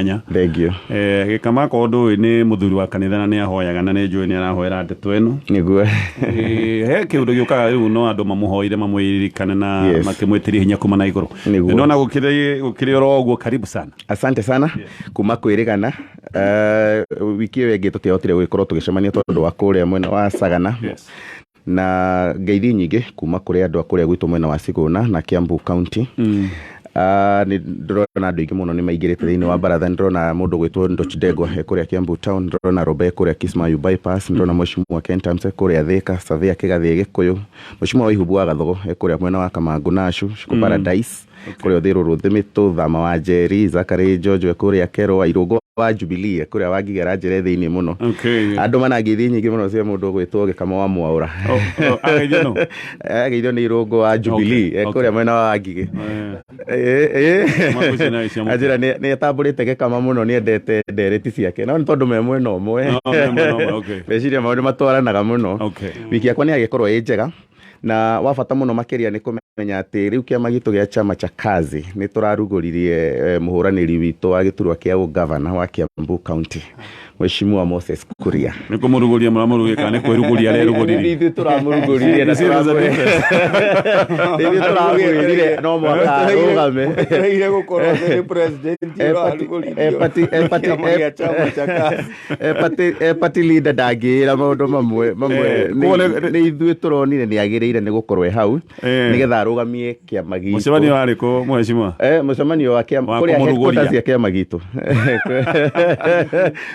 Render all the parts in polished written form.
Mwanya. Thank you. Gĩkama akorwo ndũĩ, nĩ mũthuri wa kanitha na nĩ ahoyaga, na nĩ njũĩ nĩ arahoera ndeto ĩno. Nĩguo. He kĩũndũ gĩũkaga rĩu, no andũ mamũhoire, mamwĩririkane na makĩmwĩtirie hinya kuma na igũrũ. Nĩndona gũkĩrĩ oro ũguo. Karibu sana. Asante sana. Kuma kwĩrĩgana wiki ĩyo ĩngĩ, tũtiahotire gũgĩkorwo tũgĩcemania tondũ wa kũrĩa mwena wa Sagana. Na ngeithi nyingĩ kuma kũrĩ andũ a kũrĩa gwitũ mwena wa Sigũna na Kiambu County. Nĩ ndĩrona andũ aingĩ mũno nĩ maingĩrĩte thĩinĩ wa baratha. Nĩ ndĩrona mũndũ gwĩtwo Ndochidegwa e kũrĩa Kiambu Town, ndĩrona Robe kũrĩa Kismayu Bypass, ndĩrona Mheshimiwa Ken Tamse kũrĩa Thika, Savia Kĩgathĩ Gĩkũyũ, Mheshimiwa Waihubu wa Gathogo e kũrĩa mwena wa Kamangu Nashu, Shiko Paradise kũrĩa Ũthĩrũrũ Thĩmĩtũ, Thama wa Njeri, Zachary George e kũrĩa Kerwa, Irũngo wa Jubilee e kũrĩa Wangigera Njere thĩinĩ mũno. Andũ mana ngeithi nyingĩ mũno cia mũndũ ũgwĩtwo Gĩkama wa Mwaũra. Oh, ageithio no? Ageithio nĩ Irũngũ wa Jubilee e kũrĩa mwena wa Wangigĩ. Mabuci na icio. Anjĩra nĩ atambũrĩte Gĩkama mũno, nĩ endete ndereti ciake, no nĩ tondũ me mwena ũmwe. No, me mwena ũmwe, okay. Meciria mao nĩ matwaranaga mũno. Wiki yakwa nĩ yagĩkorwo ĩ njega, na wa bata mũno makĩria nĩ kũmenya atĩ rĩu kĩama gitũ gĩa Chama cha Kazi nĩ tũrarugũririe mũhũranĩri witũ wa gĩturwa kĩa ũgavana wa Kiambu County, Mheshimiwa Moses Kuria. Nĩ kũmũrugũria mũramũrugũria kana nĩ kwĩrugũria arerugũririe? Ithuĩ tũramũrugũririe na You see, there's a difference. Ithuĩ tũramwĩrire no mwaka arũgame. Wetereire gũkorwo nĩ president ũrarugũririo kĩama gĩa Chama cha Kazi. Party leader ndangĩĩra maũndũ mamwe mamwe. Koguo Nĩ ithuĩ tũronire nĩ agĩrĩire nĩ gũkorwo e hau nĩgetha arũgamie kĩama gitũ. Mũcemanio warĩ kũ, mheshimiwa? Mũcemanio wa kĩama Wa kũrĩa kũmũrugũria. headquarters ya kĩama gitũ.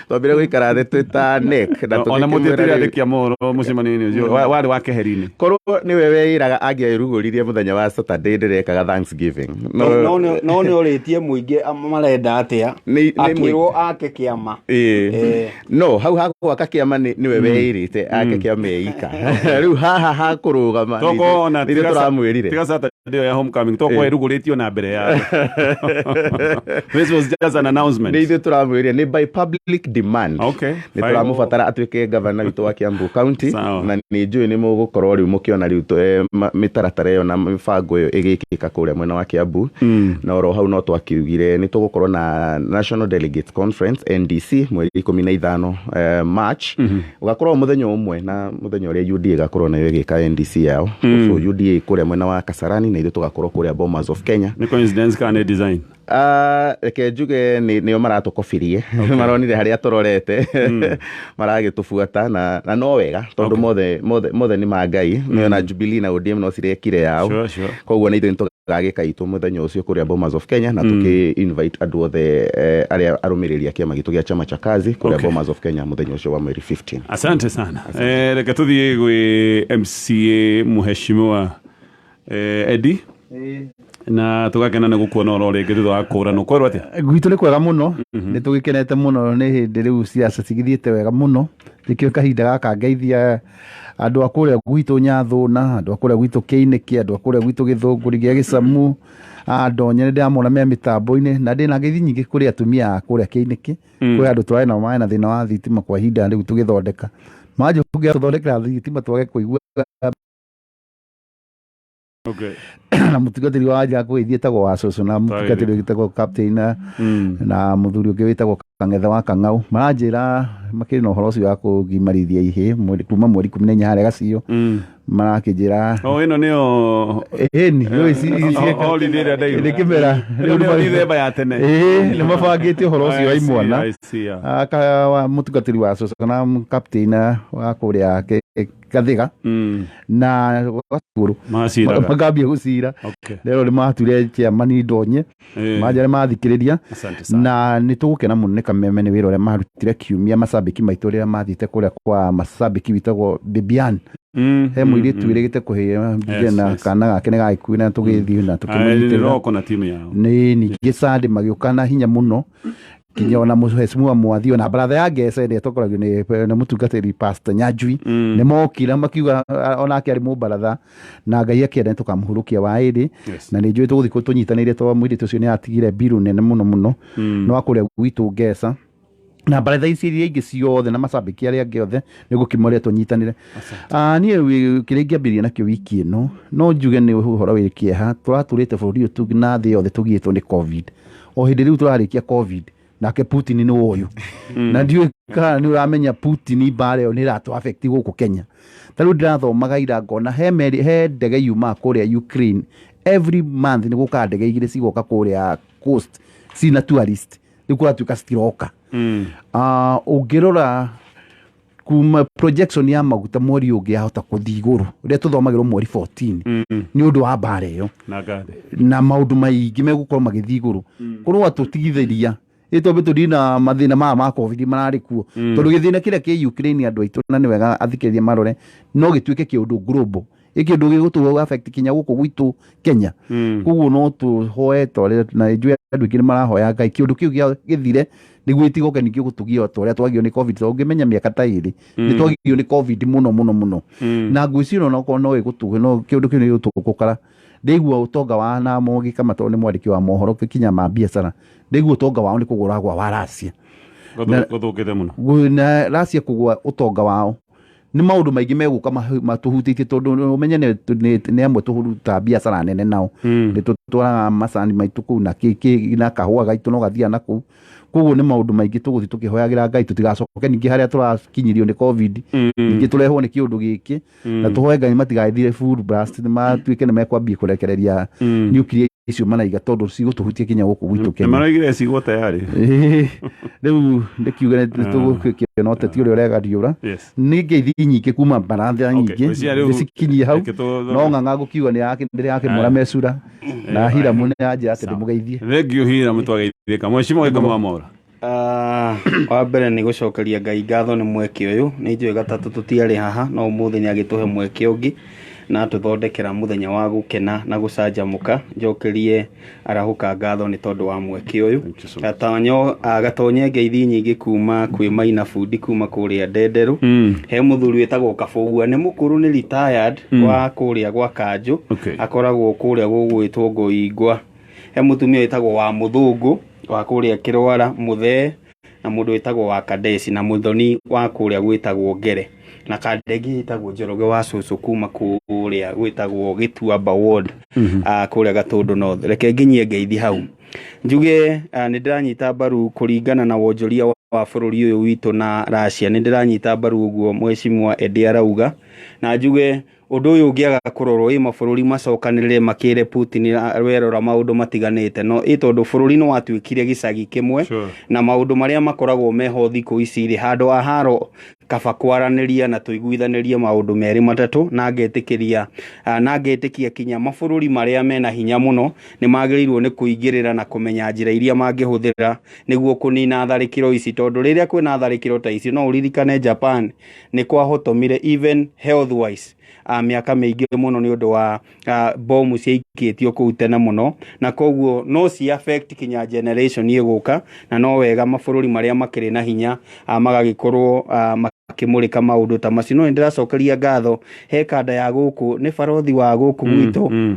Twambire gũikara thĩ twĩ ta NEC na Ona tũgĩkĩmwĩra mũtiĩtire rĩu- andĩki a mohoro mũcemanio-inĩ ũcio warĩ wa keheri-inĩ. Korwo nĩwe weĩraga, angĩerugũririe mũthenya wa Saturday ndĩrekaga Thanksgiving. No nĩ ũrĩtie mũingĩ marenda atĩa? Akĩrwo ake kĩama. No hau hagwaka kĩama nĩwe weĩrĩte ake kĩama eika. Rĩu haha hakũrũgama Toko ona nĩ ithuĩ tũramwĩrire. Tiga Saturday ĩyo ya homecoming, toko erugũrĩtio na mbere ya. This was just an announcement. Nĩ ithuĩ tũramwĩrire, nĩ by public demand. Okay, Nĩ fine. tũramũbatara atuĩke gavana witũ wa Kiambu County. Sawa. Na nĩ njũĩ nĩ mũgũkorwo rĩu mũkĩona rĩu mĩtaratara ĩyo na mĩbango ĩyo ĩgĩkĩka kũrĩa mwena wa Kiambu. Na oro hau no twakiugire nĩ tũgũkorwo na National Delegates Conference, NDC, mweri 15 March. Ũgakorwo mũthenya ũmwe na mũthenya ũrĩa UDA ĩgakorwo nayo ĩgĩka NDC yao. So UDA kũrĩa mwena wa Kasarani na ithuĩ tũgakorwo kũrĩa Bomas of Kenya. Nĩ coincidence kana nĩ design? Ah, reke njuge nĩo maratũkobirie, maronire harĩa tũrorete maragĩtũbuata, na no wega tondũ mothe mothe mothe nĩ ma Ngai. Nĩ ona Jubilee na ODM no cirekire yao. Koguo nĩ ithuĩ nĩtũgagĩka itũ mũthenya ũcio kũrĩa Bomas of Kenya, na tũkĩ invite andũ othe arĩa arũmĩrĩri a kĩama gitũ gĩa Chama cha Kazi kũrĩa Bomas of Kenya mũthenya ũcio wa mweri 15. Asante sana. Reke tũthiĩ gwĩ MCA Mheshimiwa Eddie, na tũgakena nĩ gũkuona oro rĩngĩ thutha wa kũranwo. Kwerwo atĩa? Gwitũ nĩ kwega mũno, nĩ tũgĩkenete mũno. Nĩ hĩndĩ rĩu ciaca cigĩthiĩte wega mũno, nĩkĩo kahinda gaka ngeithia andũ a kũrĩa gwitũ Nyathũna, andũ a kũrĩa gwitũ Kĩinĩkĩ, andũ a kũrĩa gwitũ Gĩthũngũri gĩa Gĩcamu, andonye nĩ ndĩramona me mĩtambo-inĩ, na ndĩna ngeithi nyingĩ kũrĩ atumia a kũrĩa Kĩinĩkĩ. Kwĩ andũ twarĩ nao marĩ na thĩna wa thitima kwa ihinda rĩu tũgĩthondeka manjũkĩra tũthondekera thitima twage kũigua. Na mũtungatĩri wa nja kũgeithia etagwo wa cũcũ, na mũtungatĩri wĩtagwo captain na mũthuri ũngĩ wĩtagwo Kang'ethe wa Kang'au, maranjĩra makĩrĩ na ũhoro ũcio wa kũgimarithia ihĩ kuma mweri 14 harĩa Gacio. Marakĩnjĩra O ĩno nĩyo ĩni rĩu holiday ĩrĩa ndaigua. Nĩ kĩmera. Ĩno nĩyo Dithemba ya tene. Ĩĩ, nĩ mabangĩte ũhoro ũcio wa I see, imwana. I see, yeah. Mũtungatĩri wa cũcũ na captain wa kũrĩa Gathiga na Gacũrũ Maciraga. Makambia gũcira. Rero nĩ mature chairman ndonye. Manja nĩ mathikĩrĩria. Asante sana. Na nĩ tũgũkena mũno nĩ Kameme nĩ wĩra ũrĩa marutire kiumia, macambĩki maitũ rĩrĩa mathiĩte kũrĩa kwa macambĩki wĩtagwo Bibian. He mũirĩtu wĩrĩgĩte kũhĩa na kana gake nĩ gagĩkuire, na tũgĩthiĩ na tũkĩmũnyitĩrĩra. Roko na timu yao. Nĩ ningĩ Sunday magĩũka na hinya mũno, kinya ona mũhecimua Mwathi, ona baratha ya Ngece ĩrĩa ĩtongoragio nĩ mũtungatĩri Pastor Nyanjui nĩ mokire makiuga onake arĩ mũbaratha, na Ngai akĩenda nĩ tũkamũhurũkia wa ĩrĩ. Na nĩ njũĩ tũgũthiĩ tũnyitanĩire tondũ mũirĩtu ũcio nĩ atigire mbiru nene mũno mũno. Nĩ wa kũrĩa gwitũ Ngeca, na baratha ici iria ingĩ ciothe na macambĩki arĩa angĩ othe nĩ gũkĩmoria tũnyitanĩre. Niĩ kĩrĩa ingĩambĩrĩria nakĩo wiki ĩno, no njuge nĩ ũhoro wĩ kĩeha. Tũratũrĩte bũrũri ũyũ na thĩ yothe tũgiĩtwo nĩ COVID. O hĩndĩ rĩu tũrarĩkia COVID, Nake Putin nĩ ũyũ, na ndiũĩ kana nĩ ũramenya Putin, mbara ĩyo nĩ ĩratũ affect gũkũ Kenya. Ta rĩu ndĩrathomaga ira ngona he meri, he ndege yumaga kũrĩa Ukraine every month, nĩ gũkaga ndege igĩrĩ cigoka kũrĩa coast cina tourist, rĩu kũratuĩka citiroka. Ũngĩrora kuma projection ya maguta mweri ũngĩ yahota kũthiĩ igũrũ ũrĩa tũthomagĩrwo mweri 14 nĩ ũndũ wa mbara ĩyo. Na ngande. Na maũndũ maingĩ megũkorwo magĩthiĩ igũrũ kũrũa tũtigithĩria ĩtwambe tũthiĩ na mathĩna maya ma COVID mararĩ kuo, tondũ gĩthĩna kĩrĩa kĩ Ukraine, andũ aitũ, na nĩ wega athikĩrĩria marore, no gĩtuĩke kĩũndũ global, ĩkĩũndũ gĩgũtũ affect kinya gũkũ gwitũ Kenya. Koguo no tũhoe ta ũrĩa na njũĩ andũ aingĩ nĩ marahoya Ngai kĩũndũ kĩu gĩthire nĩguo ĩtigoke ningĩ gũtũgia ta ũrĩa twagio nĩ COVID, tondũ ũngĩmenya mĩaka ta ĩrĩ nĩ twagio nĩ COVID mũno mũno mũno. Na ngwĩciria onakorwo no ĩgũtũ no kĩũndũ kĩu nĩ gĩgũtũgũkara. Ndĩigua ũtonga wa na Mogĩ Kama, tondũ nĩ mwandĩki wa mohoro kinya ma biacara, ndĩigua ũtonga wao nĩ kũgũragwa wa Racia. Gũthũkĩte mũno. Na Racia kũgũa ũtonga wao nĩ maũndũ maingĩ megũka matũhutĩtie, tondũ ũmenye nĩ amwe tũrutaga biacara nene nao. Nĩ tũtwaraga macani maitũ kũu na kĩ na kahũa gaitũ no gathiaga na kũu. Koguo nĩ maũndũ maingĩ tũgũthiĩ tũkĩhoyagĩra Ngai tũtigacoke ningĩ harĩa tũrakinyirio nĩ COVID, ningĩ tũrehwo nĩ kĩũndũ gĩkĩ, na tũhoe Ngai matigagĩthire full blast, nĩ matuĩke nĩ mekwambia kũrekereria nuclear icio maraiga, tondũ cigũtũhutia kinya gũkũ gwitũ Nĩ Kenya. Maraigire cigwo tayari. Ĩĩ, rĩu ndĩkiuge tũgũkĩona ũteti ũrĩa ũregariũra. Nĩ ngeithi nyingĩ kuma baratha nyingĩ Ngwĩciria rĩu ndĩcikinyie hau. Reke No ng'ang'a ngũkiuga ndĩrakĩmwĩra mecura na Hiramu nĩ yanjĩra atĩ ndĩmũgeithie. Thengiũ Hiramu, twageithĩka. Mheshimiwa Gĩkama wa Mwaura. Ah, wa mbere nĩ gũcokeria Ngai ngatho nĩ mweke ũyũ. Nĩ njũĩ gatatũ tũtiarĩ haha, no ũmũthĩ nĩ agĩtũhe mweke ũngĩ na atũthondekera mũthenya wa gũkena na gũcanjamũka. Njokerie arahũka ngatho nĩ tondũ wa mweke ũyũ. Thank you so much. Gatonyo, gatonye ngeithi nyingĩ kuma kwĩ Maina Bundi kuma kũrĩa Ndenderũ. He mũthuri wĩtagwo Kabũgua, nĩ mũkũrũ, nĩ retired, wa kũrĩa gwa Kanjũ. Akoragwo kũrĩa gũgwĩtwo Ngoingwa. He mũtumia wĩtagwo wa Mũthũngũ wa kũrĩa Kĩrwara Mũthee, na mũndũ wĩtagwo wa Kadesi na Mũthoni wa kũrĩa gwĩtagwo Ngere, na kandegi ĩtagwo Njoroge wa cũcũ kuma kũrĩa gwĩtagwo Gĩtuamba ward, kũrĩa Gatũndũ North. Reke nginyie ngeithi hau, njuge nĩ ndĩranyita mbaru kũringana na wonjoria wa bũrũri ũyũ witũ na Russia. Nĩ ndĩranyita mbaru ũguo Mheshimiwa Eddie arauga, na njuge ũndũ ũyũ ũngĩaga kũrorwo ĩ mabũrũri macokanĩrĩre makĩre Putin werora maũndũ matiganĩte, no ĩ tondũ bũrũri nĩ watuĩkire gĩcagi kĩmwe. Na maũndũ marĩa makoragwo meho thikũ ici rĩ, handũ ha haro kaba kwaranĩria na tũiguithanĩrie maũndũ merĩ matatũ, na ngetĩkĩria na ngetĩkia kinya mabũrũri marĩa mena hinya mũno nĩ magĩrĩirwo nĩ kũingĩrĩra na kũmenya njĩra iria mangĩhũthĩra nĩguo kũnina tharĩkĩro ici, tondũ rĩrĩa kwĩna tharĩkĩro ta ici, no ũririkane Japan nĩ kwahotomire even health wise mĩaka mĩingĩ mũno nĩ ũndũ wa bomu ciaikĩtio kũu tene mũno, na koguo no ci affect kinya generation ĩgũka. Na no wega mabũrũri marĩa makĩrĩ na hinya magagĩkorwo makĩmũrĩka maũndũ ta macio. No nĩ ndĩracokeria ngatho he kanda ya gũkũ, nĩ barothi wa gũkũ gwitũ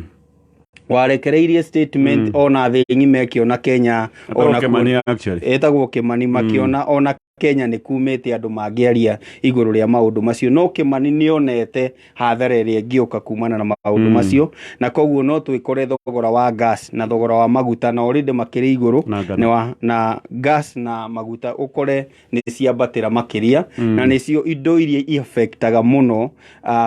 warekereirie statement ona thĩ ng'ima ĩkĩona Kenya. Etagwo Ona Kimani, actually. Etagwo Kimani, makĩona ona Kenya nĩ kumĩte andũ mangĩaria igũrũ rĩa maũndũ macio, no Kimani nĩonete hathara ĩrĩa ĩngĩũka kumana na maũndũ macio, na koguo no twĩkore thogora wa gas na thogora wa maguta na already makĩrĩ igũrũ. Na ngano. Nĩ wa na gas na maguta ũkore nĩ ciambatĩra makĩria, na nĩcio indo iria iafectaga mũno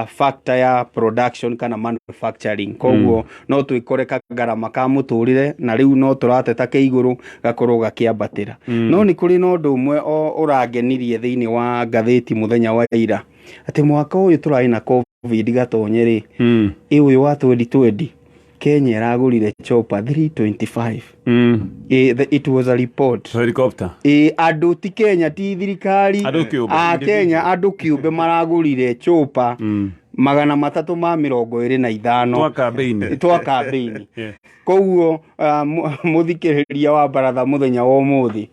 factor ya production kana manufacturing. Koguo no twĩkore kagarama ka mũtũrĩre na rĩu no tũrateta ke igũrũ gakorwo gakĩambatĩra. No nĩ kũrĩ na ũndũ ũmwe o ũrangenirie thĩinĩ wa ngathĩti mũthenya wa ira, atĩ mwaka ũyũ tũrarĩ na COVID, gatonye rĩ, ĩ ũyũ wa 2020 Kenya ĩragũrire chopper 325. It was a report. Helicopter. Ĩ andũ ti Kenya, ti thirikari. Andũ kĩũmbe. A Kenya, andũ kĩũmbe maragũrire chopper 325. Twa campaign. Twa campaign. Koguo mũthikĩrĩria wa baratha mũthenya wa ũmũthĩ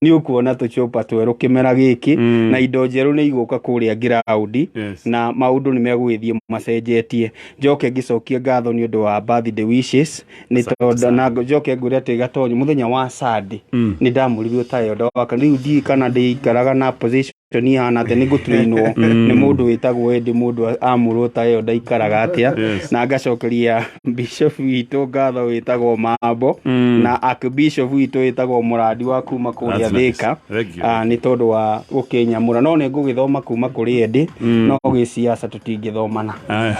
nĩ ũkuona tũchopa twerũ kĩmera gĩkĩ, na indo njerũ nĩ igũka kũrĩa ground. Na maũndũ nĩ megũgĩthiĩ macenjetie. Njoke ngĩcokie ngatho nĩ ũndũ wa birthday wishes, nĩ tondũ na njoke ngwĩre atĩ Gatonyo mũthenya wa Sunday nĩ ndamũrirwo tayo ndoka. Rĩu ndiũĩ kana ndĩikaraga na position. Ihana atĩa, nĩ ngũtrainwo nĩ mũndũ wĩtagwo Eddie, mũndũ amũrwo ta ĩyo ndaikaraga atĩa. Na ngacokeria bishop witũ ngatho wĩtagwo Mambo na archbishop witũ wĩtagwo Mũrandi wa kuma kũrĩa. That's nice. Thĩka. Thank you. Nĩ tondũ wa gũkĩnyamũra, no nĩ ngũgĩthoma kuma kũrĩ Eddie, no gĩciaca tũtingĩthomana. Aya,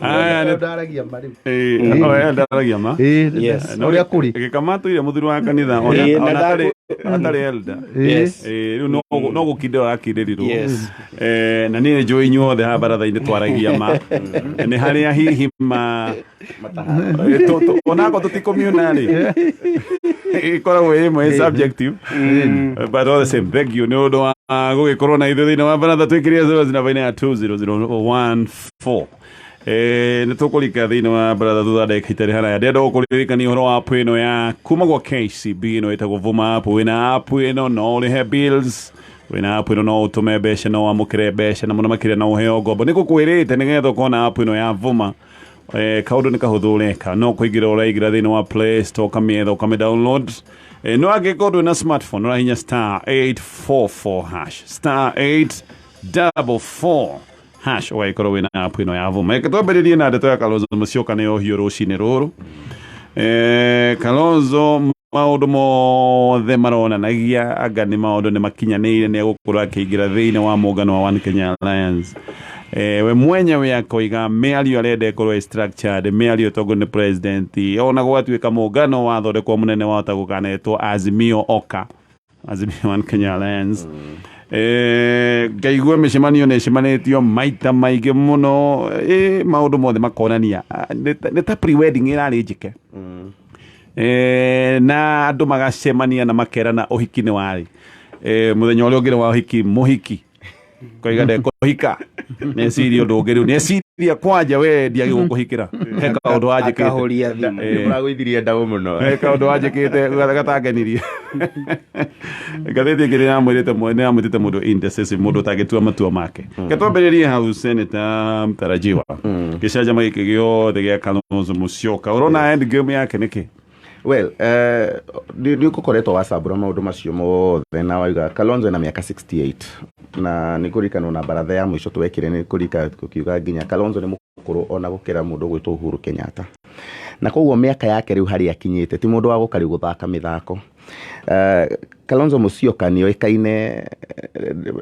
aya Ndaragia ma rĩu. Oh, ndaragia ma. Yes. Ũrĩa kũrĩ. Gĩkamatũire mũthuri wa kanitha ona Na ona atarĩ elder. Yes. Rĩu no gũkindĩra ũrakindĩrirwo. Yes. Na niĩ nĩ njũĩ inyuothe haha baratha-inĩ twaragia ma nĩ harĩa hihi ma onakorwo tũtikũmiuna rĩ, ĩkoragwo ĩ ĩmwe ĩ subjective, but all the same, thank you nĩ ũndũ wa gũgĩkorwo na ithuĩ thĩinĩ wa baratha. Twĩkĩrire 0 namba-inĩ ya 20014. Nĩ tũkũrika thĩinĩ wa baratha thutha wa ndagĩka itarĩ haraya. Ndĩrenda gũkũririkania ũhoro wa app ĩno ya kuma gwa KCB, ĩno ĩtagwo Vuma App. Wĩna app ĩno no ũrĩhe bills, wĩna app ĩno no ũtũme mbeca, no wamũkĩre mbeca, na mũno makĩria no ũheo ngombo. Nĩ gũkwĩrĩte nĩgetha ũkona app ĩno ya Vuma, kaũndũ nĩ kahũthũ ũreka, no kũingĩra ũraingĩra thĩinĩ wa Play Store, ũkamĩetha, ũkamĩ download. No angĩkorwo ndwĩ na smartphone, ũrahinya *844#, *844#, ũgagĩkorwo wĩna app ĩno ya Vuma. Reke twambĩrĩrie na ndeto ya Kalonzo Musyoka nĩyo hiũ rũcinĩ rũrũ. Kalonzo, maũndũ mothe maronanagia anga nĩ maũndũ nĩ makinyanĩire, nĩ egũkorwo akĩingĩra thĩinĩ wa mũngano wa One Kenya Alliance. We mwenyewe akoiga mĩario arenda ĩkorwo ĩ structured, mĩario ĩtongorio nĩ president, ona gwatuĩka mũngano wathondekwo mũnene wahota gũkanetwo Azimio Oka, Azimio One Kenya Alliance. Ngaigua mĩcemanio nĩ ĩcemanĩtio maita maingĩ mũno, maũndũ mothe makonania nĩ ta pre-wedding ĩrarĩ njĩke. Na andũ magacemania na makerana ũhiki nĩ warĩ. Mũthenya ũrĩa ũngĩ nĩ wa ũhiki, mũhiki koiga ndekũhika, neciria ũndũ ũngĩ, rĩu neciria kwanja we ndiagĩ gũkũhikĩra, he kaũndũ wanjĩkĩte. Akahuria thimũ. Nĩmũragũithirie ndaũ mũno. He kaũndũ wanjĩkĩte gatangenirie. Ngathĩti ĩngĩ nĩ yamwĩtĩte mũndũ indecisive, mũndũ ũtangĩtua matua make. Ke twambĩrĩrie hau, Senator mtarajiwa, gĩcanjama gĩkĩ gĩothe gĩa Kalonzo Musyoka, ũrona end game yake nĩkĩ? Well, nĩ ũkoretwo wacambũra maũndũ macio mothe na wauga Kalonzo ena mĩaka 68, na nĩ kũririkana na baratha ya mũico twekire nĩ kũrika tũkiuga nginya Kalonzo nĩ mũkũrũ ona gũkĩra mũndũ ũgwĩtwo Uhuru Kenyatta, na koguo mĩaka yake rĩu harĩa akinyĩte ti mũndũ wa gũka rĩu gũthaka mĩthako. Kalonzo Musyoka nĩ oĩkaine,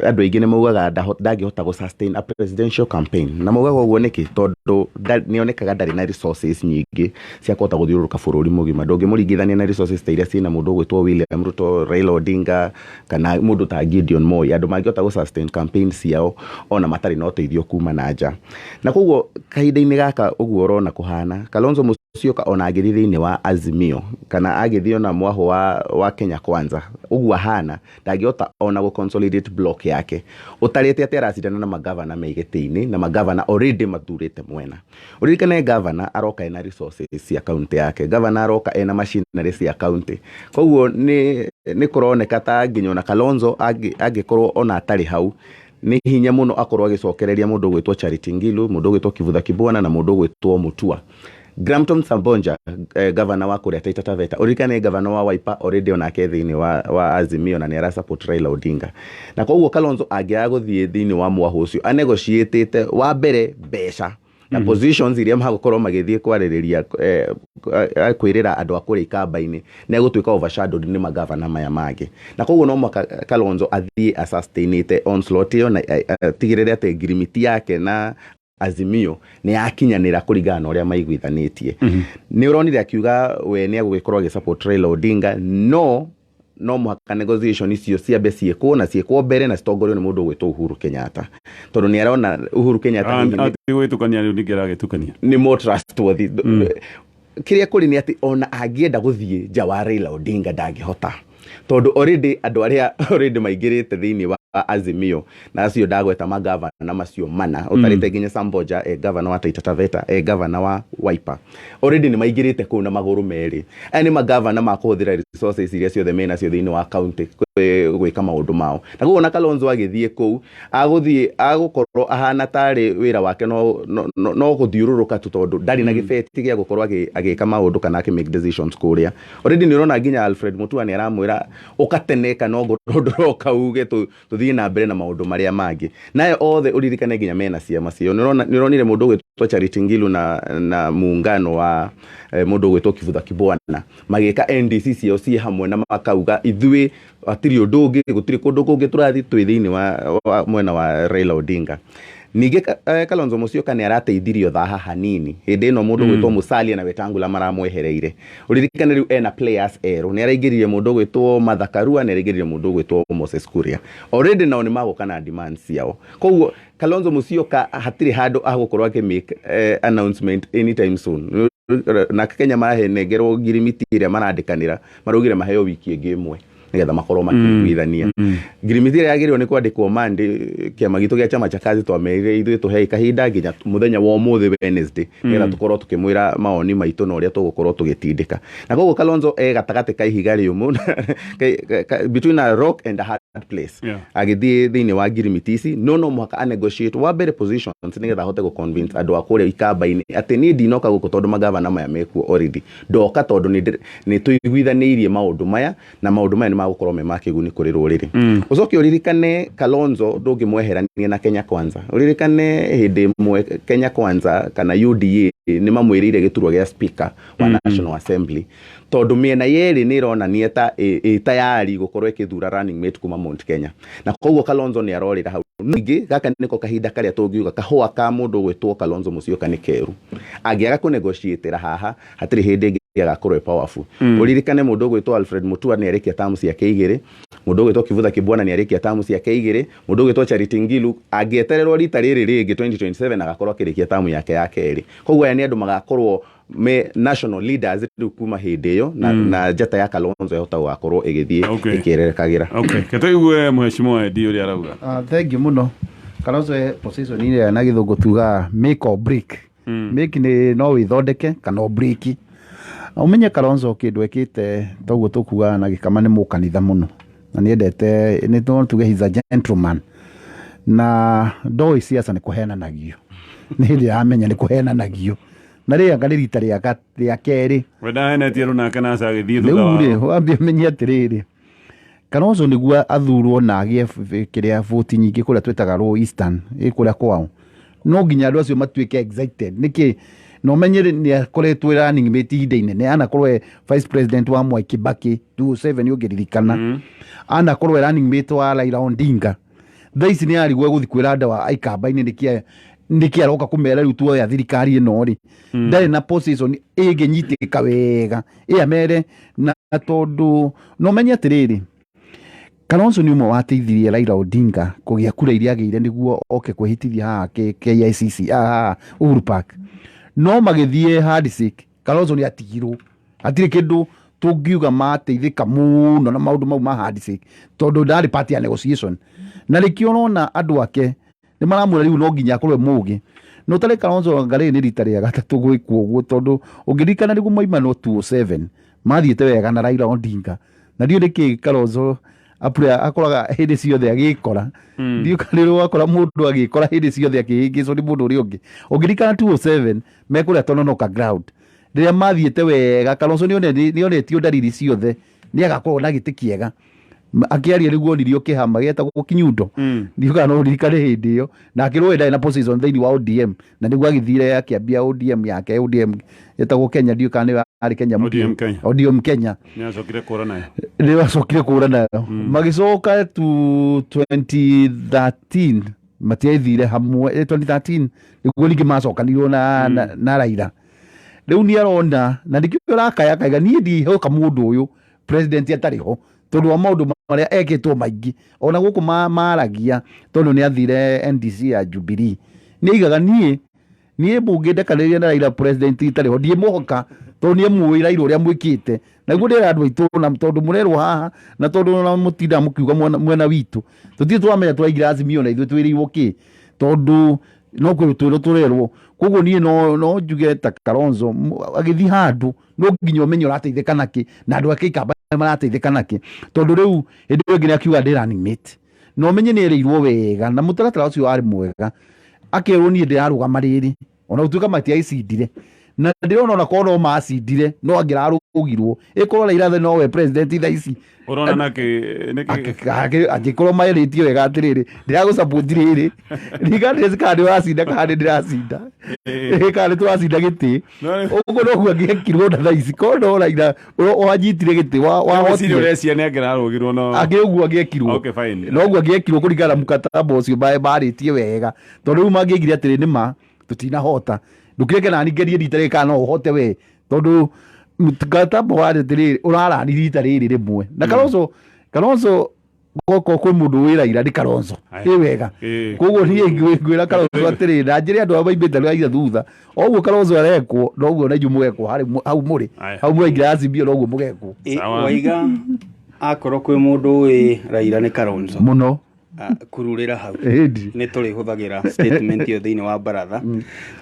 andũ aingĩ nĩ maugaga ndangĩhota gũ sustain a presidential campaign, na maugaga ũguo nĩkĩ? Tondũ nĩ onekaga ndarĩ na resources nyingĩ cia kũhota gũthiũrũrũka bũrũri mũgima. Ndũngĩmũringithania na resources ta iria ciĩna mũndũ ũgwĩtwo William Ruto, Raila Odinga kana mũndũ ta Gideon Moi, andũ mangĩhota gũ sustain campaign ciao ona matarĩ na ũteithio kuma na nja. Na koguo kahinda-inĩ gaka ũguo ũrona kũhana, Kalonzo Musyoka ona angĩthiĩ thĩinĩ wa Azimio kana agĩthiĩ ona mwahũ wa Kenya Kwanza ũguo ahana, ndangĩhota ona gũ consolidate block yake, ũtarĩte atĩ aracindana na magavana me gĩtĩ-inĩ na magavana already mathurĩte mwena. Ũririkane gavana aroka ena resources cia kaunti yake, gavana aroka ena machinery cia kaunti, koguo nĩ kũroneka ta nginya ona Kalonzo angĩkorwo ona atarĩ hau, nĩ hinya mũno akorwo agĩcokereria mũndũ ũgwĩtwo Charity Ngilu, mũndũ ũgwĩtwo Kivutha Kibwana na mũndũ ũgwĩtwo Mutua. Gramton Sambonja, gavana wa kũrĩa Taita Taveta, ũririkane gavana wa Wiper already onake thĩinĩ wa Azimio na nĩ ara support Raila Odinga, na koguo Kalonzo angĩaga gũthiĩ thĩinĩ wa mwahũ ũcio anegotiatĩte wa mbere mbeca na positions iria magũkorwo magĩthiĩ kwarĩrĩria, kwĩrĩra andũ a kũrĩa ikamba-inĩ, nĩ egũtuĩka overshadowed nĩ magavana maya mangĩ, na koguo no mũhaka Kalonzo athiĩ asustainĩte onslaught ĩyo na atigĩrĩre atĩ ngirimiti yake na Azimio nĩ yakinyanĩra kũringana na ũrĩa maiguithanĩtie. Nĩ ũronire akiuga we nĩ egũgĩkorwo agĩ support Raila Odinga, no mũhaka negotiation icio ciambe ciĩkwo na ciĩkwo mbere na citongorio nĩ mũndũ ũgwĩtwo Uhuru Kenyatta, tondũ nĩ arona Uhuru Kenyatta hihi Ati gwĩtukania rĩu ningĩ aragĩtukania. Nĩ more trustworthy. Kĩrĩa kũrĩ nĩ atĩ ona angĩenda gũthiĩ nja wa Raila Odinga ndangĩhota, tondũ already andũ arĩa already maingĩrĩte thĩinĩ wa Azimio na acio ndagweta magavana macio mana ũtarĩte nginya Samboja, gavana wa Taita Taveta, gavana wa Wiper, already nĩ maingĩrĩte kũu na magũrũ merĩ. Aya nĩ magavana makũhũthĩra resources iria ciothe menacio thĩinĩ wa county. Gwĩka maũndũ mao na koguo ona Kalonzo agĩthiĩ kũu agũthiĩ agũkorwo ahana tarĩ wĩra wake no gũthiũrũrũka tu, tondũ ndarĩ na gĩbeti gĩa gũkorwo agĩka maũndũ kana akĩ make decisions kũrĩa. Already nĩ ũrona nginya Alfred Mutua nĩ aramwĩra ũka tene, kana ongorwo ndũroka uge tũthiĩ na mbere na maũndũ marĩa mangĩ. Nayo othe ũririkane nginya mena ciama ciao. Nĩ ũronire mũndũ ũgwĩtwo Charity Ngilu na muungano wa mũndũ ũgwĩtwo Kivutha Kibwana magĩka NDC ciao ciĩ hamwe na makauga ithuĩ hatirĩ ũndũ ũngĩ, gũtirĩ kũndũ kũngĩ tũrathiĩ, twĩ thĩinĩ wa mwena wa Raila Odinga. Ningĩ Kalonzo Musyoka nĩ arateithirio thaha hanini hĩndĩ ĩno mũndũ ũgwĩtwo Musalia na Wetangula maramwehereire. Ũririkane rĩu ena players erũ, nĩ araingĩririe mũndũ ũgwĩtwo Martha Karua, nĩ araingĩririe mũndũ ũgwĩtwo Moses Kuria. Already nao nĩ magũka na demands ciao, koguo Kalonzo Musyoka hatirĩ handũ agũkorwo akĩ make announcement anytime soon. Na Kenya marahenengerwo ngirimiti ĩrĩa marandĩkanĩra, maraugire maheo wiki ĩngĩ ĩmwe nĩgetha makorwo makĩiguithania ngirimiti ĩrĩa yagĩrĩirwo nĩ kwandĩkwo Monday. Kĩama gitũ gĩa Chama cha Kazi twamerire ithuĩ tũhei kahinda nginya mũthenya wa ũmũthĩ, Wednesday, nĩgetha tũkorwo tũkĩmwĩra mawoni maitũ na ũrĩa tũgũkorwo tũgĩtindĩka. Na koguo Kalonzo e gatagatĩ ka ihiga rĩũmũ, between a rock and a hard place, agĩthiĩ thĩinĩ wa ngirimiti ici. No mũhaka a negotiate wa mbere positions nĩgetha ahote gũ convince andũ a kũrĩa ikamba-inĩ atĩ niĩ ndinoka gũkũ tondũ magavana maya mekuo already, ndoka tondũ nĩ tũiguithanĩirie maũndũ maya na maũndũ maya nĩ magũkorwo me ma kĩguni kũrĩ rũrĩrĩ. Ũcoke ũririkane Kalonzo ndũngĩmweherania na Kenya Kwanza. Ũririkane hĩndĩ ĩmwe Kenya Kwanza kana UDA nĩ mamwĩrĩire gĩturwa gĩa speaker wa National Assembly, tondũ mĩena yerĩ nĩ ĩronania ta ĩ tayari gũkorwo ĩkĩthura running mate kuma Mount Kenya, na koguo Kalonzo nĩ arorĩra hau. Ningĩ gaka nĩko kahinda karĩa tũngiuga kahũa ka mũndũ ũgwĩtwo Kalonzo Musyoka nĩ keru. Angĩaga kũnegotiatĩra haha, hatirĩ hĩndĩ ĩngĩ agakorwo ĩ powerful. Ũririkane mũndũ ũgwĩtwo Alfred Mutua nĩ arĩkia tamu ciake igĩrĩ, mũndũ ũgwĩtwo Kivutha Kibwana nĩ arĩkia tamu ciake igĩrĩ, mũndũ ũgwĩtwo Charity Ngilu angĩetererwo rita rĩrĩ rĩngĩ 2027 agakorwo akĩrĩkia tamu yake ya kerĩ. Koguo aya nĩ andũ magakorwo me national leaders rĩu kuma hĩndĩ ĩyo na njata ya Kalonzo yahota gũgakorwo ĩgĩthiĩ ĩkĩererekagĩra. Okay, ke tũigue mheshimiwa Edi ũrĩa arauga. Thank you mũno. Kalonzo e position ĩrĩa na gĩthũngũ tugaga make or break. Make nĩ no wĩthondeke kana ũ break. Ũmenye Kalonzo kĩndũ ekĩte toguo tũkugaga na gĩkama nĩ mũkanitha mũno na nĩendete nĩ no tuge he's a gentleman na ndoĩ siasa nĩ kũhenanagio, nĩ hĩndĩ aramenya nĩ kũhenanagio na rĩanga nĩ rita rĩa kerĩ. We ndahenetie rĩu nake naca agĩthiĩ thutha Rĩu wao. Rĩ wambie ũmenye atĩrĩrĩ, Kalonzo nĩguo athurwo na agĩe kĩrĩa voti nyingĩ kũrĩa twĩtaga Low Eastern ĩ kũrĩa kwao, no nginya andũ acio matuĩke excited nĩkĩ. Na ũmenye nĩ akoretwo running mate ihinda inene, anakorwo e vice president wa Mwai Kibaki 2007 ũngĩririkana, anakorwo e running mate wa Raila Odinga. Thaa ici nĩ arigwo egũthiĩ kwĩra andũ a ikamba-inĩ nĩkĩ aroka kũmera rĩu tuoya thirikari ĩno rĩ, ndarĩ na position ĩngĩnyitĩka wega ĩ amere. Na tondũ no menye atĩrĩrĩ, Kalonzo nĩ ũmwe wateithirie Raila Odinga kũgĩa kura iria agĩire nĩguo oke kwĩhĩtithia haha KICC, haha Uhuru Park. No magĩthiĩ handshake, Kalonzo nĩ atigirwo hatirĩ kĩndũ tũngiuga mateithĩka mũno na maũndũ mau ma handshake, tondũ ndarĩ part ya negotiation. Na rĩkĩo ũrona andũ ake nĩ maramwĩra rĩu no nginya akorwo e mũgĩ. Na ũtarĩ Kalonzo anga rĩrĩ nĩ rita rĩa gatatũ gwĩkwo ũguo, tondũ ũngĩririkana nĩguo maimanwo 2007 mathiĩte wega na Raila Odinga, na ndiũĩ nĩkĩ Kalonzo apure akoraga hĩndĩ ciothe agĩkora. Ndiũĩ kana nĩ wakora mũndũ agĩkora hĩndĩ ciothe akĩhĩngĩcwo nĩ mũndũ ũrĩa ũngĩ. Ũngĩririkana 2007 mekũrĩa Tononoka ground rĩrĩa mathiĩte wega, Kalonzo nĩonetio ndariri ciothe nĩ agakorwo na gĩtĩ kĩega. Akĩaria nĩguo onirio kĩhama gĩetagwo Kinyundo. Ndiũĩ kana no ũririkane hĩndĩ ĩyo, na akĩrwo we ndarĩ na position thĩinĩ wa ODM, na nĩguo agĩthire akĩambia ODM yake, ODM ĩtagwo Kenya, ndiũĩ kana nĩyo yarĩ Kenya mpya. ODM Kenya. ODM Kenya. Nĩ acokire kũra nayo. Nĩ acokire kũra nayo. Magĩcoka tu 2013 matiathire hamwe, 2013 nĩguo ningĩ macokanirwo na Raila. Rĩu nĩ arona na nĩkĩo ũrakaya akaiga niĩ ndihoka mũndũ ũyũ president atarĩ ho, tondũ wa maũndũ marĩa ekĩtwo maingĩ ona gũkũ maragia, tondũ nĩ athire NDC ya Jubilee nĩ aigaga niĩ mũngĩndekanĩria na Raila president itarĩ ho ndiĩmũhoka, tondũ nĩ mũĩ Raila ũrĩa mwĩkĩte. Na nĩguo ndĩra andũ aitũ, na tondũ mũrerwo haha na tondũ ona mũtindaga mũkiuga mwena witũ tũtirĩ twamenya tũraingĩra Azimio na ithuĩ twĩrĩirwo kĩ, tondũ no kwĩrwo tũrerwo. Koguo niĩ no njuge ta Kalonzo agĩthiĩ handũ no nginya ũmenye ũrateithĩka nakĩ na andũ ake ikamba. Marateithĩka nakĩ? Tondũ rĩu hĩndĩ ĩyo ĩngĩ nĩ akiuga ndĩ running mate, na ũmenye nĩ erĩirwo wega na mũtaratara ũcio warĩ mwega, akerwo niĩ ndĩrarũgama rĩrĩ, ona gũtuĩka matiaicindire, na ndĩrona ona korwo no macindire no angĩrarũgirwo ĩkorwo Raila nowe president thaa ici. Ũrona nake nĩkĩ? Angĩkorwo marĩtie wega atĩrĩrĩ, ndĩragũ support rĩrĩ regardless kana nĩ ũracinda kana nĩ ndĩracinda, kana nĩ tũracinda gĩtĩ. Ũguo noguo angĩekirwo na thaa ici korwo no Raila wanyitire gĩtĩ Weciria wahotire. Ũrecia nĩ angĩrarũgirwo no Angĩ ũguo angĩekirwo. Okay, fine. Noguo angĩekirwo kũringana na mkataba ũcio marĩtie wega, tondũ rĩu mangĩaigire atĩrĩ, nĩma tũtinahota, ndũkĩreke nani ngerie rita rĩrĩ kana no ũhote we, tondũ mkataba warĩ atĩrĩrĩ, ũrarani rita rĩrĩ rĩmwe na Kalonzo goko kwĩ mũndũ wĩ Raila nĩ Kalonzo. Ĩ wega. Koguo niĩ ngwĩra Kalonzo atĩrĩ, na njĩre andũ arĩa maimĩte Raila thutha, oguo Kalonzo arekwo noguo na inyuĩ mũgekwo harĩ hau mũrĩ. Hau mũraingĩra Azimio noguo mũgekwo. Waiga akorwo kwĩ mũndũ wĩ Raila nĩ Kalonzo. Mũno. Kururĩra hau. Ĩndi. Nĩ tũrĩhũthagĩra statement ĩyo thĩinĩ wa baratha,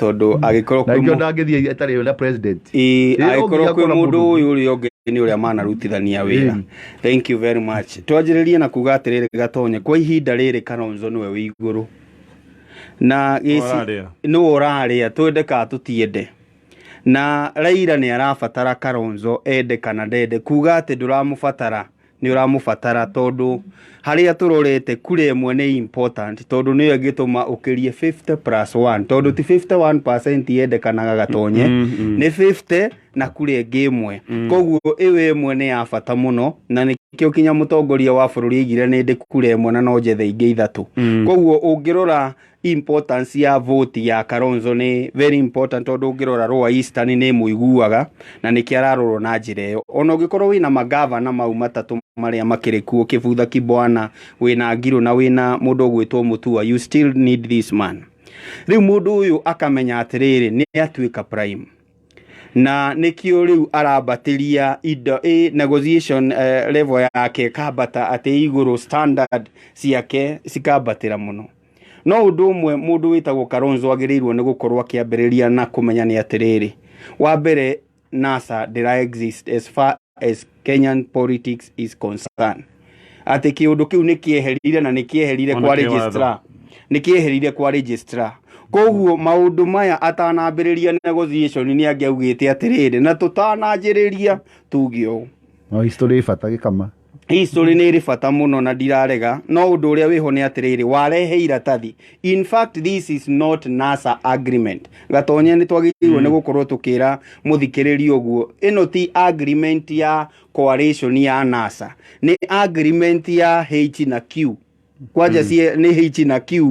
tondũ angĩkorwo na kwĩ ikĩo ndangĩthiĩ atarĩ na president. Angĩkorwo kwĩ mũndũ ũyũ ũrĩa ũngĩ nĩ ũrĩa manarutithania wĩra. Thank you very much. Twanjĩrĩrie na kuga atĩrĩrĩ, Gatonye, kwa ihinda rĩrĩ Kalonzo nĩwe wĩ igũrũ na nĩwe ũrarĩa, twende kana tũtiende, na Raila nĩ arabatara Kalonzo ende kana ndende. Kuga atĩ ndũramũbatara, nĩ ũramũbatara, tondũ harĩa tũrorete kura ĩmwe nĩ important, tondũ nĩyo ĩngĩtũma ũkĩrie 50 plus 1, tondũ ti 51% yendekanaga, Gatonye, nĩ 50 na kura ĩngĩ ĩmwe. Koguo ĩyo ĩmwe nĩ ya bata mũno, na nĩkĩo kinya mũtongoria wa bũrũri aigire nĩ ndĩ kura ĩmwe na no njethe ingĩ ithatũ. Koguo ũngĩrora importance ya vote ya Kalonzo nĩ very important, tondũ ũngĩrora Lower Eastern nĩ ĩmũiguaga na nĩkĩo ararorwo na njĩra ĩyo. Ona ũngĩkorwo wĩna magavana mau matatũ marĩa makĩrĩ kuo, Kivutha Kibwana, wĩna Ngirũ na wĩna mũndũ ũgwĩtwo Mutua, you still need this man. Rĩu mũndũ ũyũ akamenya atĩrĩrĩ, nĩ atuĩka prime, na nĩkĩo rĩu arambatĩria indo negotiation level yake ĩkambata atĩ igũrũ, standard ciake cikambatĩra mũno. No ũndũ ũmwe mũndũ wĩtagwo Kalonzo agĩrĩirwo nĩ gũkorwo akĩambĩrĩria na kũmenya nĩ atĩrĩrĩ, wa mbere, NASA ndĩra exist as far as Kenyan politics is concerned, atĩ kĩũndũ kĩu nĩ kĩeherire na nĩ kĩeherire Ona kwa kĩwatho. Registrar, nĩ kĩeherire kwa registrar. Koguo maũndũ maya atanambĩrĩria negotiation nĩ angĩaugĩte atĩrĩrĩ, na tũtananjĩrĩria tuge ũũ. No history ĩ bata gĩkama. History nĩ ĩrĩ bata mũno na ndirarega, no ũndũ ũrĩa wĩho nĩ atĩrĩrĩ, warehe iratathi. In fact, this is not NASA agreement, Gatonye. Nĩ twagĩrĩirwo nĩ gũkorwo tũkĩra mũthikĩrĩria ũguo, ĩno ti agreement ya coalition ya NASA, nĩ agreement ya H na Q. Kwanja nĩ H na Q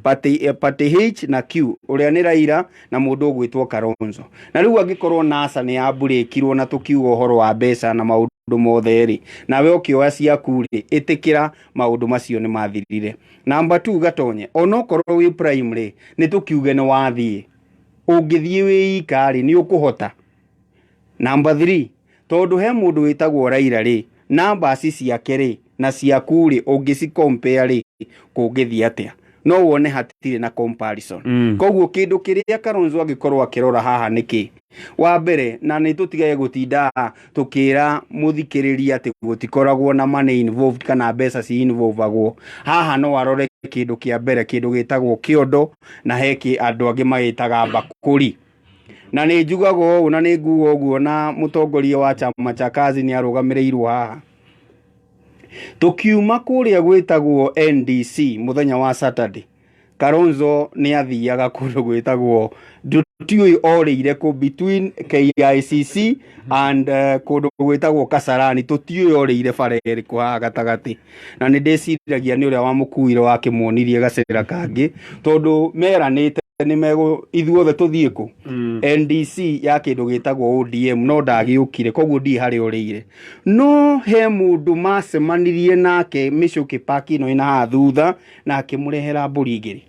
party, party H na Q, ũrĩa nĩ Raila na mũndũ ũgwĩtwo Kalonzo. Na rĩu angĩkorwo NASA nĩ yamburĩkirwo na tũkiuga ũhoro wa mbeca na maũndũ mothe rĩ, nawe ũkĩoya ciaku rĩ, ĩtĩkĩra maũndũ macio nĩ mathirire. Number 2, Gatonye, onokorwo wĩ prime rĩ, nĩ tũkiuge nĩ wathiĩ, ũngĩthiĩ wĩ ika rĩ, nĩ ũkũhota? Number 3, tondũ he mũndũ wĩtagwo Raila rĩ, numbers ciake rĩ na ciaku rĩ, ũngĩci compare rĩ, kũngĩthiĩ atĩa? No wone hatirĩ na comparison. Koguo kĩndũ kĩrĩa Kalonzo angĩkorwo akĩrora haha nĩ kĩ? Wa mbere, na nĩ tũtigage gũtinda tũkĩra mũthikĩrĩria atĩ gũtikoragwo na money involved kana mbeca ci involvagwo haha, no arore kĩndũ kĩa mbere, kĩndũ gĩtagwo kĩondo, na he kĩ andũ angĩ magĩtaga mbakũri. Na nĩ njugaga ũũ na nĩ nguga ũguo, na mũtongoria wa chama cha kazi nĩ arũgamĩrĩirwo haha. Tũkiuma kũrĩa gwĩtagwo NDC mũthenya wa Saturday, Kalonzo nĩ athiaga kũndũ gwĩtagwo, tũtiũĩ orĩire kũ, between KICC and kũndũ gwĩtagwo Kasarani, tũtiũĩ orĩire bara ĩrĩkũ haha gatagatĩ. Na nĩ ndĩciragia nĩ ũrĩa wamũkuire wakĩmuonirie gacĩra kangĩ, tondũ meranĩte nĩ megũ ithuothe tũthiĩ kũ NDC ya kĩndũ gĩtagwo ODM, no ndagĩũkire, koguo ndiĩ harĩa ũrĩire. No he mũndũ macemanirie nake mĩcũkĩ park ĩno ĩna haha thutha, na akĩmũrehera mbũri igĩrĩ,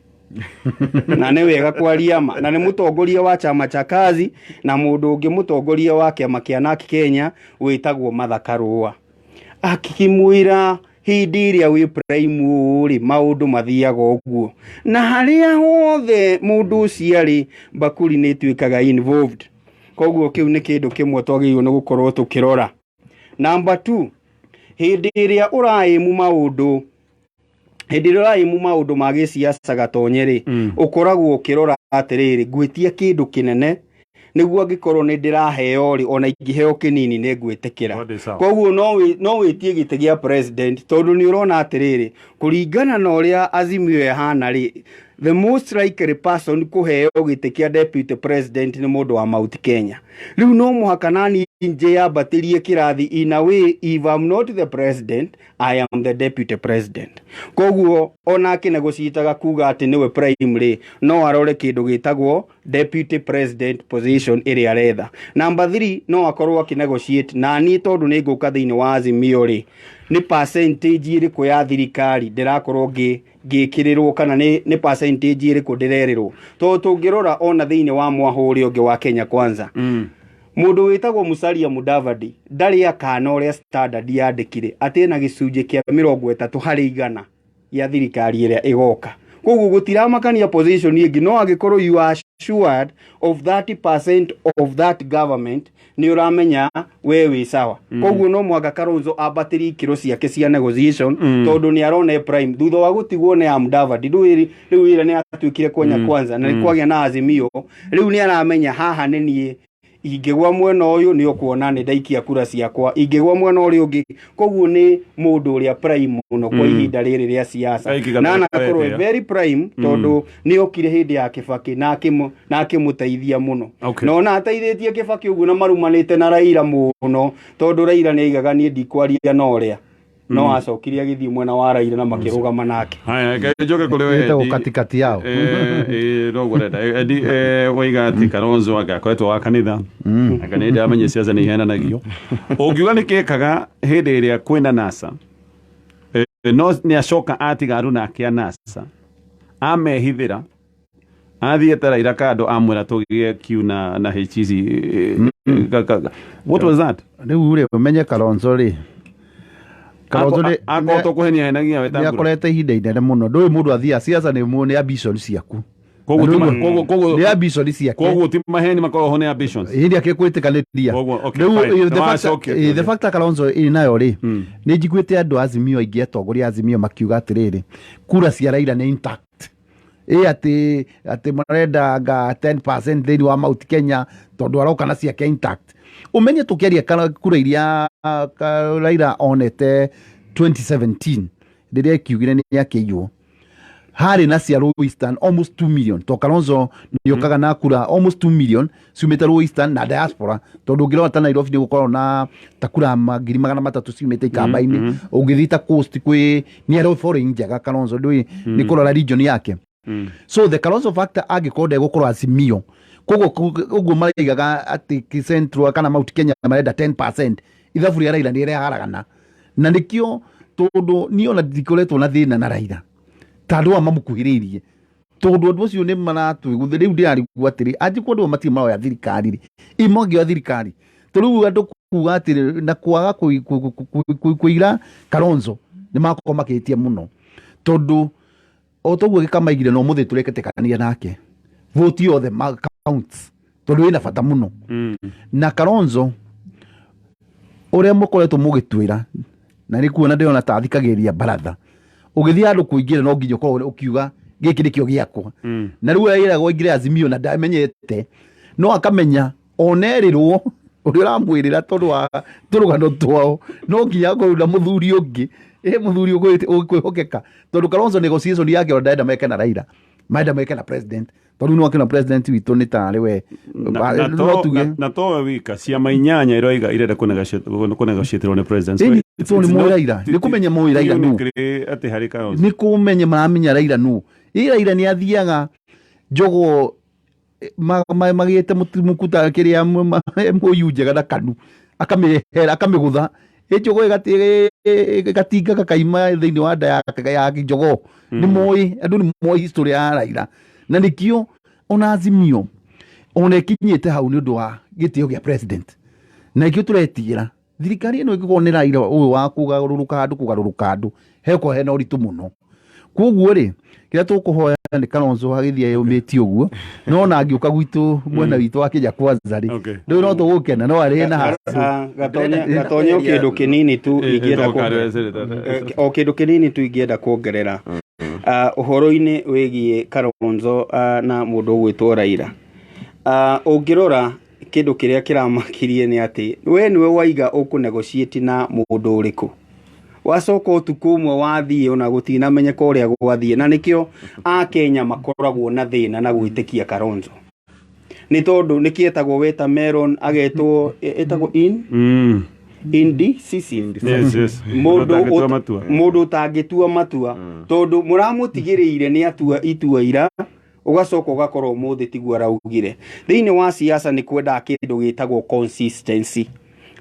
na nĩ wega kwaria ma, na nĩ mũtongoria wa chama cha kazi na mũndũ ũngĩ mũtongoria wa kĩama kĩa NARC Kenya wĩtagwo Martha Karũa, akĩmwĩra hĩndĩ ĩrĩa wĩ prime ũũ rĩ, maũndũ mathiaga ũguo, na harĩa hothe mũndũ ũcio arĩ, mbakũri nĩ ĩtuĩkaga involved. Koguo kĩu nĩ kĩndũ kĩmwe twagĩrĩirwo nĩ gũkorwo tũkĩrora. Number 2, hĩndĩ ĩrĩa ũraĩmu maũndũ, hĩndĩ ĩrĩa ũraĩmu maũndũ ma gĩciaca Gatonye rĩ, ũkoragwo ũkĩrora atĩrĩrĩ, ngwĩtia kĩndũ kĩnene nĩguo angĩkorwo nĩ ndĩraheo rĩ, ona ingĩheo kĩnini nĩ ngwĩtĩkĩra. Koguo no wĩtie gĩtĩ gĩa president tondũ nĩ ũrona atĩrĩrĩ, kũringana na ũrĩa Azimio ĩhana rĩ, the most likely person kũheo gĩtĩ kĩa deputy president nĩ mũndũ wa Mount Kenya. Rĩu no mũhaka nani njĩyambatĩrie kĩrathi in a way, if I'm not the president, I am the deputy president. Koguo ona akĩnegotiataga kuga atĩ nĩwe prime rĩ, no arore kĩndũ gĩtagwo deputy president position ĩrĩa aretha. Number 3, no akorwo akĩnegotiate na niĩ tondũ nĩ ngũka thĩinĩ wa Azimio rĩ, nĩ percentage ĩrĩkũ ya thirikari ndĩrakorwo ngĩkĩrĩrwo kana nĩ percentage ĩrĩkũ ndĩrerĩrwo. Tondũ tũngĩrora ona thĩinĩ wa mwahũ ũrĩa ũngĩ wa Kenya Kwanza, mũndũ wĩtagwo Musalia Mudavadi ndarĩ akana ũrĩa Standard yandĩkire atĩ ena gĩcunjĩ kĩa 30% gĩa thirikari ĩrĩa ĩgoka. Koguo gũtiramakania position ĩngĩ, no angĩkorwo you are assured of 30% of that government, nĩ ũramenya we wĩ sawa. Koguo no mũhaka Kalonzo ambatĩrie ikĩro ciake cia negotiation, tondũ nĩ arona e prime thutha wa gũtigwo nĩ Mudavadi. Rĩu wĩra nĩ atuĩkire Kenya Kwanza na nĩ kwagĩa na Azimio. Rĩu nĩ aramenya haha nĩ niĩ ingĩgwa mwena ũyũ nĩ ũkuona nĩ ndaikia kura ciakwa, ingĩgwa mwena ũrĩa ũngĩ. Koguo nĩ mũndũ ũrĩa prime mũno kwa ihinda rĩrĩ rĩa siasa, na anakorwo very prime tondũ nĩ okire hĩndĩ ya Kibaki na akĩmũteithia mũno. Na ona ateithĩtie Kibaki ũguo na marumanĩte na Raila mũno, tondũ Raila nĩ aigaga niĩ ndikwaria na ũrĩa, no acokire agĩthiĩ mwena wa Raila na makĩrũgama nake. Haya, njoke kũrĩ we Eddie. Katikati yao. No ngũrenda Eddie, waiga atĩ Kalonzo anga akoretwo wa kanitha, anga nĩ ndamenye siasa nĩ ihenanagio. Ũngiuga nĩ kĩkaga hĩndĩ ĩrĩa kwĩna NASA, no nĩ acoka atiga aruna ake a NASA amehithĩra athiĩte Raila kando amwĩra tũgĩe Q na HEC. What was that? Rĩu rĩ, ũmenye Kalonzo rĩ, Kalonzo nĩ akorwo kũhenia henagia nĩ akorete ihinda inene mũno. Ndũĩ mũndũ athiaga siasa nĩ ambition ciaku. Nĩ ambition ciake. Koguo ti maheni makoragwo ho, nĩ ambitions. Hĩndĩ akĩkwĩtĩkanĩria. Rĩu the fact Kalonzo ĩ nayo rĩ, nĩ njiguĩte andũ Azimio aingĩ, atongoria Azimio makiuga atĩrĩrĩ, kura cia Raila nĩ intact, ĩ atĩ marenda anga 10% thĩinĩ wa Mount Kenya tondũ aroka na ciake intact. Ũmenye tũkĩaria kura iria Raila onete 2017 rĩrĩa ekiugire nĩ akĩiywo, harĩ na cia Low Eastern almost 2 million, to Kalonzo nĩokaga na kura almost 2 million ciumĩte Low Eastern na diaspora, tondũ ũngĩrora ta Nairobi nĩ gũkorwo na ta kura 300,000 ciumĩte ikamba-inĩ. Ũngĩthiĩ ta coast kwĩ nĩ arĩ foreign njega Kalonzo, ndũĩ nĩ kũrora region yake. So the Kalonzo factor, angĩkorwo ndegũkorwo Azimio, koguo ũguo maraigaga atĩ Central kana Mount Kenya marenda 10%, ithabu rĩa Raila nĩ rĩharagana. Na nĩkĩo tondũ niĩ ona ndikoretwo na thĩna na Raila, ta andũ aya mamũkuhĩrĩirie, tondũ andũ acio nĩ maratwĩguthe. Rĩu ndĩrarigwo atĩrĩ, angĩkorwo andũ aya matirĩ maroya thirikari rĩ, imangĩoya thirikari to rĩu andũ kuga atĩrĩ na kwaga kũira Kalonzo nĩ makorwo makĩhĩtia mũno, tondũ o toguo gĩkamaigire no mũthĩ tũreketĩkania nake, vote yothe counts, tondũ ĩna bata mũno. Na Kalonzo ũrĩa mũkoretwo mũgĩtuĩra na nĩ kuona ndĩrona ta athikagĩrĩria baratha, ũgĩthiĩ handũ kũingĩra no nginya ũkorwo ũkiuga gĩkĩ nĩkĩo gĩakwa. Na rĩu ĩragwo aingĩre Azimio na ndamenyete, no akamenya onerĩrwo ũrĩa ũramwĩrĩra tondũ wa tũrũgano twao, no nginya akorwo na mũthuri ũngĩ, ĩ mũthuri ũkwĩhokeka, tondũ Kalonzo negotiation yake ona ndarenda meke na Raila, marenda meke na president, tondũ nĩ wakĩona president witũ nĩ tarĩ we no tuge na towe wika, ciama inyanya iroiga irenda kũnegotiatĩrwo nĩ president. Ĩni, tondũ nĩ moĩ Raila, nĩ kũmenya moĩ Raila nũ. Atĩ harĩ Kalonzo nĩ kũmenya maramenya Raila nũ. Ĩ Raila nĩ athiaga jogoo magĩte mũkuta kĩrĩa MOU njega na KANU, akamĩhera akamĩgũtha ĩ jogoo ĩgatinga gakaima thĩinĩ wa nda ya jogoo. Nĩ moĩ, andũ nĩ moĩ history ya Raila, na nĩkĩo ona Azimio ona ĩkinyĩte hau nĩ ũndũ wa gĩtĩo gĩa president. Na nĩkĩo tũretigĩra thirikari ĩno ĩngĩkorwo nĩ Raila ũyũ wa kũgarũrũka andũ, kũgarũrũka andũ hekorwo hena ũritũ mũno. Koguo rĩ, kĩrĩa tũkũhoya nĩ Kalonzo agĩthiĩ eyũmĩtie ũguo, no ona angĩũka gwitũ mwena witũ wa Kenya Kwanza rĩ, ndũĩ no tũgũkena no arĩhe na hacu. Gatonye o kĩndũ kĩnini tu ingĩenda o kĩndũ kĩnini tu ingĩenda kuongerera ũhoro-inĩ wĩgiĩ Kalonzo na mũndũ ũgwĩtwo Raila. Ũngĩrora kĩndũ kĩrĩa kĩramakirie nĩ atĩ we nĩwe waiga ũkũ negotiate na mũndũ ũrĩkũ, wacoka ũtukũ ũmwe wathiĩ ona gũtinamenyeka ũrĩa gwathiĩ, na nĩkĩo akenya makoragwo na thĩna na gwĩtĩkia Kalonzo, nĩ tondũ nĩkĩ etagwo watermelon, agetwo ĩtagwo in indecisive. Mũndũ Ũtangĩtua matua. Mũndũ ũtangĩtua matua, tondũ mũramũtigĩrĩire nĩ atua itua ira, ũgacoka ũgakora ũmũthĩ tiguo araugire. Thĩinĩ wa siasa nĩ kwendaga kĩndũ gĩtagwo consistency,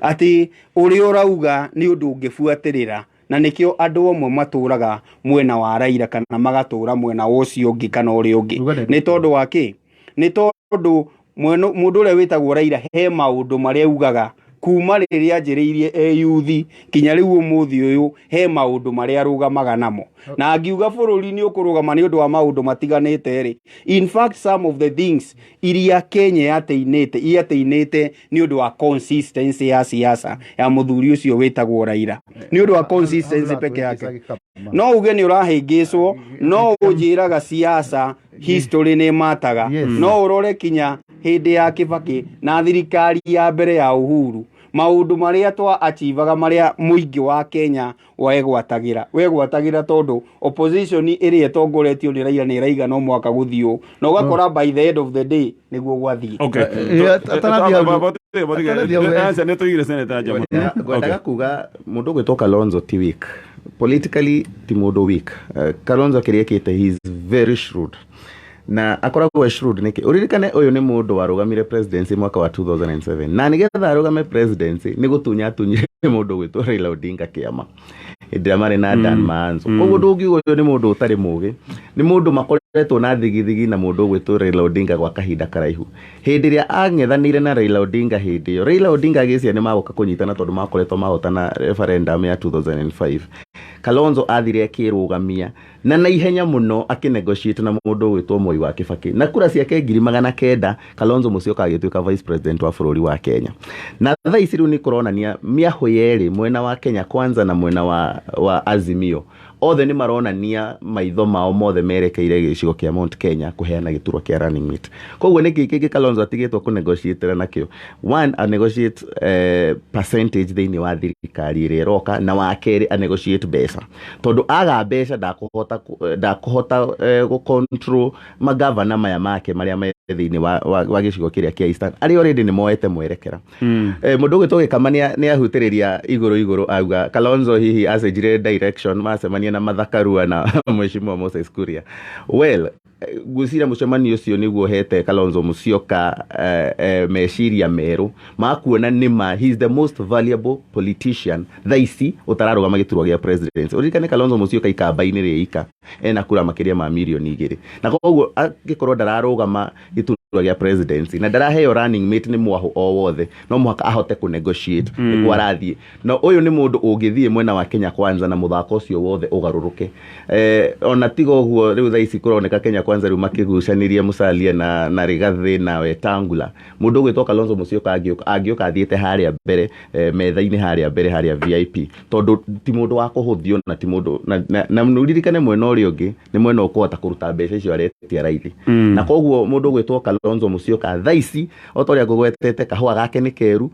atĩ ũrĩa ũrauga nĩ ũndũ ũngĩbuatĩrĩra, na nĩkĩo andũ amwe matũraga mwena wa Raila kana magatũra mwena wa ũcio ũngĩ kana ũrĩa ũngĩ. Nĩ tondũ wa kĩ? Nĩ tondũ mũndũ ũrĩa wĩtagwo Raila he maũndũ marĩa augaga kuma rĩrĩa anjĩrĩirie e yuthi kinya rĩu ũmũthĩ ũyũ, he maũndũ marĩa arũgamaga namo, na angiuga bũrũri nĩ ũkũrũgama nĩ ũndũ wa maũndũ matiganĩte rĩ, in fact some of the things iria Kenya yatĩinĩte yatĩinĩte nĩ ũndũ wa consistency ya siasa ya mũthuri ũcio wĩtagwo Raila, nĩ ũndũ wa consistency peke yake. No uge nĩ ũrahĩngĩcwo, no ũnjĩraga siasa history nĩ mataga. No ũrore kinya hĩndĩ ya Kibaki na thirikari ya mbere ya Uhuru, maũndũ marĩa twa achivaga, marĩa mũingĩ wa Kenya wegwatagĩra wegwatagĩra, tondũ opposition ĩrĩa ĩtongoretio nĩ Raila nĩ ĩraiga no mwaka gũthiĩ ũũ, na ũgakora by the end of the day nĩguo gwathiĩ. Atanathiĩ hau. Aca, nĩ tũigire Senator Jama. Ngwendaga kuga mũndũ ũgwĩtwo Kalonzo ti weak politically, ti mũndũ weak. Kalonzo kĩrĩa ekĩte, he is very shrewd, na akoragwo e shrewd nĩkĩ? Ũririkane ũyũ nĩ mũndũ warũgamire presidency mwaka wa 2007, na nĩgetha arũgame presidency nĩ gũtunya atunyire mũndũ ũgwĩtwo Raila Odinga kĩama hĩndĩ ĩrĩa marĩ na Dan Maanzo. Koguo ndũngiuga ũyũ nĩ mũndũ ũtarĩ mũgĩ, nĩ mũndũ makoretwo na thigithigi na mũndũ ũgwĩtwo Raila Odinga gwa kahinda karaihu. Hĩndĩ ĩrĩa ang'ethanĩire na Raila Odinga, hĩndĩ ĩyo Raila Odinga agĩcia nĩ magũka kũnyitana tondũ makoretwo mahotana referendum ya 2005, Kalonzo athire akĩrũgamia na ihenya mũno akĩnegotiate na mũndũ ũgwĩtwo Moi wa Kibaki na kura ciake 900,000. Kalonzo Musyoka agĩtuĩka vice president wa bũrũri wa Kenya. Na thaa ici rĩu nĩ kũronania mĩahũ yerĩ, mwena wa Kenya Kwanza na mwena wa Azimio, othe nĩ maronania maitho mao mothe merekeire gĩcigo kĩa Mount Kenya kũheana gĩturwa kĩa running mate. Koguo nĩ kĩĩ kĩngĩ Kalonzo atigĩtwo kũnegotiatĩra nakĩo? One, a negotiate percentage thĩinĩ wa thirikari ĩrĩa ĩroka, na wa kerĩ a negotiate mbeca, tondũ aga mbeca ndakũhota gũ control magavana maya make marĩa me thĩinĩ wa gĩcigo kĩrĩa kĩa Eastern, arĩa already nĩ moete mwerekera. Mũndũ ũgwĩtwo Gĩkama nĩ ahutĩrĩria igũrũ igũrũ, auga Kalonzo hihi acenjirie direction macemania na Martha Karua na Mheshimiwa Moses Kuria. Well, ngwĩciria mũcemanio ũcio nĩguo hete Kalonzo Musyoka meciria merũ makuona nĩma he is the most valuable politician thaa ici ũtararũgama gĩturwa gĩa presidency. Ũririkane Kalonzo Musyoka ikamba-inĩ rĩ ika ena kura makĩria ma mirioni 2, na koguo angĩkorwo ndararũgama gĩturwa gĩa presidency na ndaraheo running mate nĩ mwahũ o wothe, no mũhaka ahote kũ negotiate nĩguo arathiĩ. Na ũyũ nĩ mũndũ ũngĩthiĩ mwena wa Kenya Kwanza na mũthako ũcio wothe ũgarũrũke. Ona tiga ũguo, rĩu thaa ici kũroneka Kenya Kwanza rĩu makĩgucanĩria Musalia na Rigathĩ na Wetangula. Mũndũ ũgwĩtwo Kalonzo Musyoka angĩũka athiĩte harĩa mbere, metha-inĩ harĩa mbere, harĩa VIP, tondũ ti mũndũ wa kũhũthio na ti mũndũ na ũririkane mwena ũrĩa ũngĩ nĩ mwena ũkũhota kũruta mbeca icio aretia raithi. Na koguo mũndũ ũgwĩtwo Kalonzo Musyoka thaa ici, o ta ũrĩa ngũgwetete, kahũa gake nĩ keru,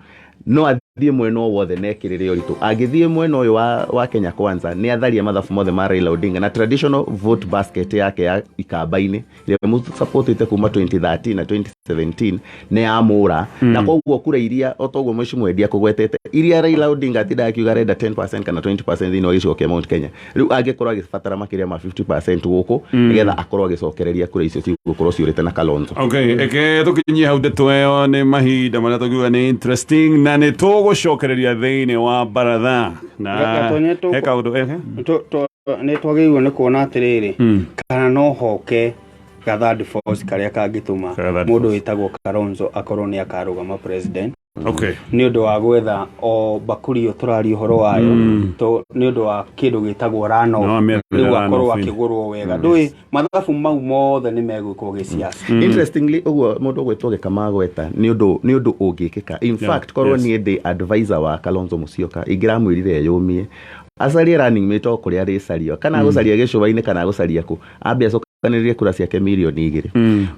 no athiĩ mwena o wothe na ekĩrĩre ũritũ. Angĩthiĩ mwena ũyũ wa Kenya Kwanza, nĩ atharia mathabu mothe ma Raila Odinga na traditional vote basket yake ya ikamba-inĩ ĩrĩa mũsupportĩte kuma 2013 na 2017 nĩ yamũra. Na koguo kura iria, o toguo mheshimiwa Edia kũgwetete, iria Raila Odinga atindaga akiuga arenda 10% kana 20% thĩinĩ wa gĩcigo kĩa Mount Kenya, rĩu angĩkorwo agĩbatara makĩria ma 50% gũkũ nĩgetha akorwo agĩcokereria kura icio cigũkorwo ciũrĩte na Kalonzo. Okay, eke tũkinyie hau ndeto ĩyo nĩ mahinda marĩa tũkiuga nĩ interesting, na nĩ tũgũcokereria thĩinĩ wa baratha na Gatonye he kaũndũ ehe. Nĩ twagĩrĩirwo nĩ kuona atĩrĩrĩ, kana no hoke ga third force karĩa kangĩtũma Ka third mũndũ wĩtagwo Kalonzo akorwo nĩ akarũgama president. Nĩ ũndũ wa gwetha o mbakũri ĩyo tũraria ũhoro wayo, to nĩ ũndũ wa kĩndũ gĩtagwo runoff. No, amĩethere Rĩu akorwo runoff -inĩ. akĩgũrwo wega, ndũĩ mathabu mau mothe nĩ megwĩkwo gĩciaca. Interestingly, ũguo mũndũ ũgwĩtwo Gĩkama gweta nĩ ũndũ ũngĩkĩka in fact korwo niĩ ndĩ advisor wa Kalonzo Musyoka, ingĩramwĩrire eyũmie, acarie running mate o kũrĩa arĩcaria, kana agũcaria gĩcũa-inĩ kana agũcaria kũ, ambe acokanĩrĩrie kura ciake 2 mirioni.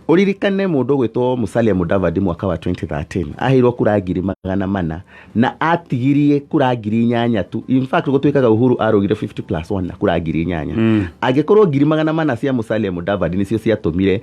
Ũririkane mũndũ ũgwĩtwo Musalia Mudavadi mwaka wa 2013 aheirwo kura 400,000 na atigirie kura 8,000 tu. In fact, gũtuĩkaga Uhuru arũgire 50 plus 1 na kura 8,000. Angĩkorwo 400,000 cia Musalia Mudavadi nĩcio ciatũmire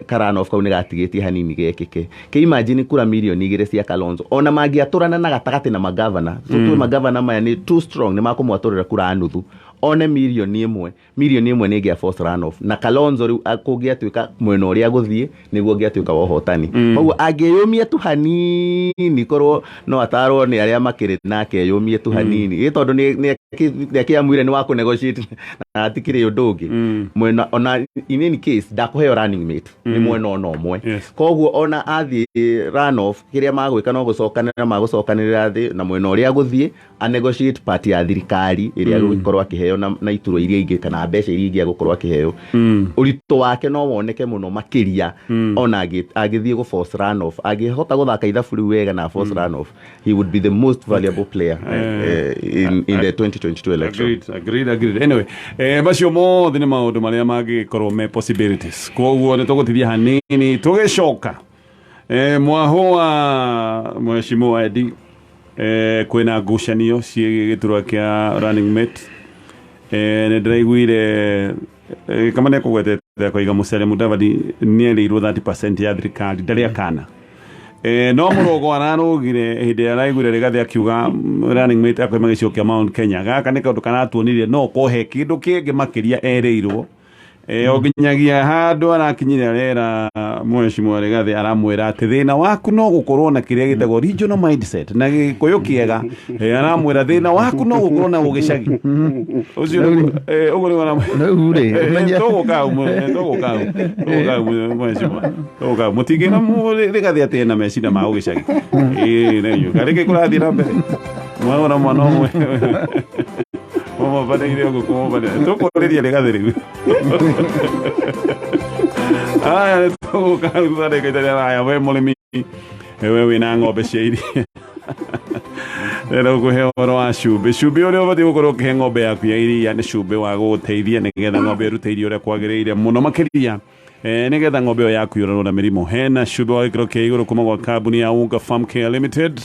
ka-runoff kau nĩ gatigĩtie hanini gekĩke, kĩ imagine kura 2 mirioni cia Kalonzo ona mangĩatũrana na gatagatĩ na magavana. So tuĩ magavana maya nĩ too strong, nĩ makũmwatũrĩra kura nuthu, one 1 mirioni, 1 mirioni nĩ ĩngĩa force runoff na Kalonzo rĩu kũngĩatuĩka mwena ũrĩa gũthiĩ nĩguo ũngĩatuĩka wa ũhotani. Koguo angĩyũmia tu hanini, korwo no atarwo nĩ arĩa makĩrĩ nake, eyũmie tu hanini, ĩ tondũ nĩ akĩamuire nĩ wa kũ negotiate na hatikĩrĩ ũndũ ũngĩ mwena. Ona in any case ndakũheo running mate nĩ mwena ona ũmwe. Koguo ona athiĩ runoff, kĩrĩa magwĩka no gũcokanĩrĩra, magũcokanĩrĩra thĩ na mwena ũrĩa gũthiĩ a negotiate part ya thirikari ĩrĩa agũkorwo akĩheo na iturwa iria ingĩ kana mbeca iria ingĩ agũkorwo akĩheo. Ũritũ wake no woneke mũno makĩria ona angĩthiĩ gũ force runoff. Angĩhota gũthaka ithabu rĩu wega na force runoff, he would be the most valuable player in the 2022 election. Agreed. Anyway, macio mothe nĩ maũndũ marĩa mangĩkorwo me possibilities, koguo nĩ tũgũtithia hanini, tũgĩcoka mwaho wa mheshimiwa Edi, kwĩna ngucanio ciĩgiĩ gĩturwa kĩa running mate. Nĩ ndĩraiguire kama nĩ ekũgwetete akoiga Musalia Mudavadi nĩerĩirwo 30% ya thirikari, ndarĩ akana. No mũrũgo ararũgire hĩndĩ ĩrĩa araiguire Rigathĩ akiuga running mate akoima gĩcigo kĩa Mount Kenya. Gaka nĩ kaũndũ karatuonirie no kohe kĩndũ kĩngĩ makĩria erĩirwo. O nginyagia handũ arakinyire arera mheshimiwa Rigathĩ, aramwĩra atĩ thĩna waku no gũkorwo na kĩrĩa gĩtagwo regional mindset na Gĩkũyũ kĩega. Aramwĩra thĩna waku no gũkorwo na ũgĩcagi ũcio ũguo nĩguo aramwĩra. Rĩu rĩ, Tũgũka hau, tũgũka hau, tũgũka hau, mheshimiwa, tũgũka hau. Mũtingĩra Rigathĩ atĩ ena meciria ma ũgĩcagi. Ĩĩ, nĩyo karĩkĩ kũrathiĩ na mbere mwana mwana ũmwe mũmũbanĩire ũguo kũmũbanĩra, tũkũrĩria Rigathĩ rĩu. Aya, nĩ tũgũka hau thutha ndagĩka itarĩ haraya. We mũrĩmi, we wĩna ng'ombe cia iria, rĩrĩa ũkũhe ũhoro wa cumbĩ, cumbĩ ũrĩa ũbatiĩ gũkorwo ũkĩhe ng'ombe yaku ya iria nĩ cumbĩ wa gũgũteithia nĩgetha ng'ombe ĩrute iria ũrĩa kwagĩrĩire mũno makĩria, nĩgetha ng'ombe ĩyo yaku yũrorwo na mĩrimũ. Hena cumbĩ wa gĩkĩro kĩa igũrũ kuma gwa kambuni ya Unga Farm Care Limited,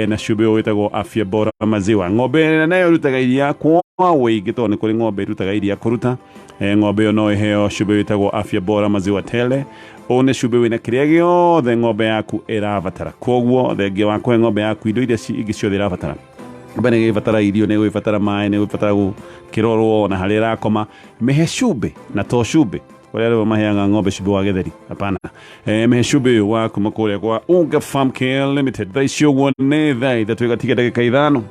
na cumbĩ ũyũ wĩtagwo Afya Bora Maziwa. Ng'ombe ĩrĩa nayo ĩrutaga iria kwa wĩingĩ, tondũ nĩ kũrĩ ng'ombe ĩrutaga iria kũruta, ng'ombe ĩyo no ĩheo cumbĩ wĩtagwo Afya Bora Maziwa Tele. Ũyũ nĩ cumbĩ wĩna kĩrĩa gĩothe ng'ombe yaku ĩrabatara, koguo thengia wa kũhe ng'ombe yaku indo iria ingĩ ciothe ĩrabatara, ng'ombe nĩ ĩgĩbatara irio, nĩ ĩgũgĩbatara maĩ, nĩ ĩgũgĩbatara gũkĩrorwo na harĩa ĩrakoma, mĩhe cumbĩ. Na to cumbĩ kũrĩa rĩu maheaga ng'ombe cumbĩ wa gĩtheri, hapana, mĩhe cumbĩ ũyũ wa kuma kũrĩa kwa Unga Farm Care Limited. Thaa ici ũguo nĩ thaa 3 igatiga ndagĩka 5.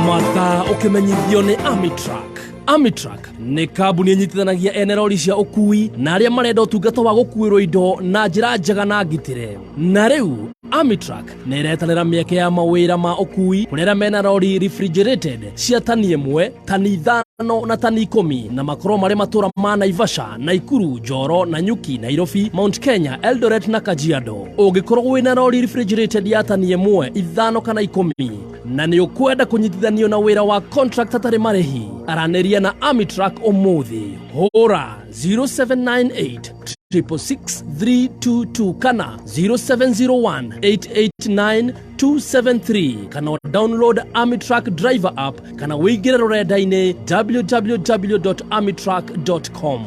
Mathaa ũkĩmenyithio nĩ Amitrak. Amitrak nĩ kambuni ĩnyitithanagia ene rori cia ũkui na arĩa marenda ũtungata wa gũkuĩrwo indo na njĩra njega na ngitĩre. Na rĩu Amitrak nĩ ĩretanĩra mĩeke ya mawĩra ma ũkui kũrĩ arĩa mena rori refrigerated cia tani 1, tani 5 na tani 10, na makorwo marĩ matũra ma Naivasha, Naikuru, Njoro, Nanyuki, Nairobi, Mount Kenya, Eldoret na Kajiado. Ũngĩkorwo wĩna rori refrigerated ya tani 1, 5 kana 10 na nĩ ũkwenda kũnyitithanio na wĩra wa contract hatarĩ marĩhi, aranĩria na Amitrak ũmũthĩ. Hũra 0798 66322 kana 0701 889 273 kana download Amitrak driver app kana wĩingĩre rũrenda-inĩ www.amitrak.com.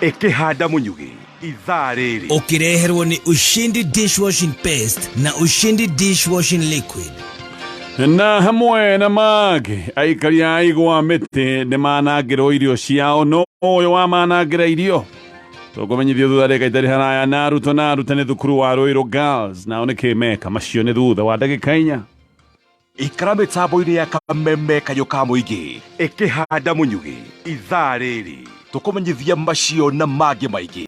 Ĩkĩhanda mũnyugĩ ithaa rĩrĩ. Ũkĩreherwo nĩ Ushindi dishwashing paste na Ushindi dishwashing liquid. Na hamwe na mangĩ, aikari a igwa mĩtĩ nĩ manangĩrwo irio ciao. No ũyũ wamanangĩra irio tũkũmenyithio thutha ndagĩka itarĩ haraya. Na arutwo na arutani thukuru wa Ruiru Girls nao nĩkĩ meka? Macio nĩ thutha wa ndagĩka 4. Ikara mĩtambo-inĩ ya kameme kayũ ka mũingĩ. Ĩkĩhanda mũnyugĩ ithaa rĩrĩ, tũkũmenyithia macio na mangĩ maingĩ.